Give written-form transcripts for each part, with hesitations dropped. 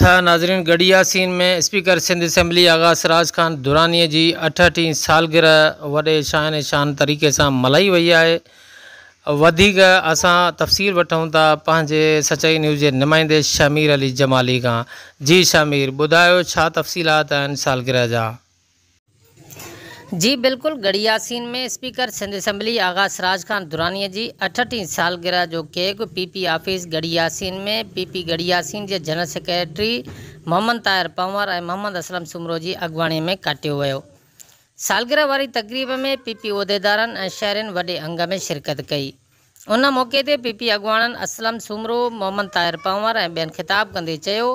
ناظرين Garhi Yasin ۾ speaker Sindh assembly Agha Siraj Khan Durrani جي 68 سالگرهه وڏي شايان شان طريقي سان ملهائي وئي آهي. وڌيڪ اسان تفصيل وٺون ٿا پنهنجي سچائي نيوز جي نمائندي شهمير علي جمالي کان. جي شهمير ٻڌايو ڇا تفصيلات آهن سالگرهه جا؟ جي بلڪل ڳڙهي ياسين ۾ اسپيڪر سنڌ اسيمبلي آغا سراج خان دراني جي 68 سالگرهه جو cake P P office Garhi Yasin ۾ P P Garhi Yasin جي جنرل سيڪريٽري محمد طاهر پنهور ۽ محمد اسلم سومرو جي اڳواڻي ۾ ڪاٽيو ويو. سالگرهه واري تقريب ۾ پي پي عهديدارن ۽ شهرين وڏي انگ ۾ شرڪت ڪئي. ان موقعي تي پي پي اڳواڻن اسلم سومرو، محمد طاهر پنهور ۽ ٻين خطاب ڪندي چيو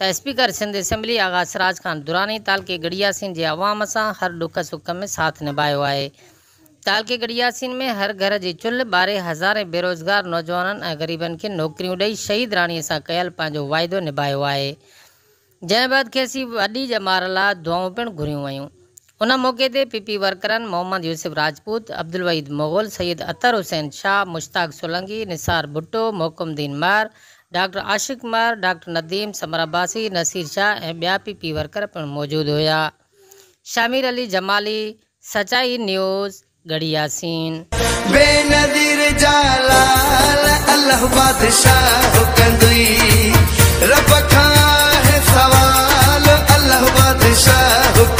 ته اسپيڪر سنڌ اسيمبلي آغا سراج خان دراني تعلقي ڳڙهي ياسين جي عوام سان هر ڏک سک ۾ ساٿ نڀايو آهي. تعلقي ڳڙهي ياسين ۾ هر گهر جي چلهه ٻاري هزارين بيروزگار نوجوانن ۽ غريبن کي نوڪريون ڏئي شهيد راڻي سان ڪيل پنهنجو واعدو نڀايو آهي. جنهن بعد کيس وڏي ڄمار لاء دعائون پڻ گهريون ويون. ان موقعي تي پي پي ورڪرن محمد يوسف راجپوت، عبدالوحيد مغل، سيد اطهر حسين شاهه، مشتاق سولنگي، نثار ڀٽو، محڪم الدين مهر، ڊاڪٽر عاشق مهر، ڊاڪٽر نديم، ثمر عباسي، نصير شاهه ۽ ٻيا پي پي ورڪر پڻ موجود هيا. شهمير علي جمالي، سچائي نيوز، ڳڙهي ياسين. بينظير جلال الله بادشاهه ڪندئي رب کان آهي سوال الله بادشاهه.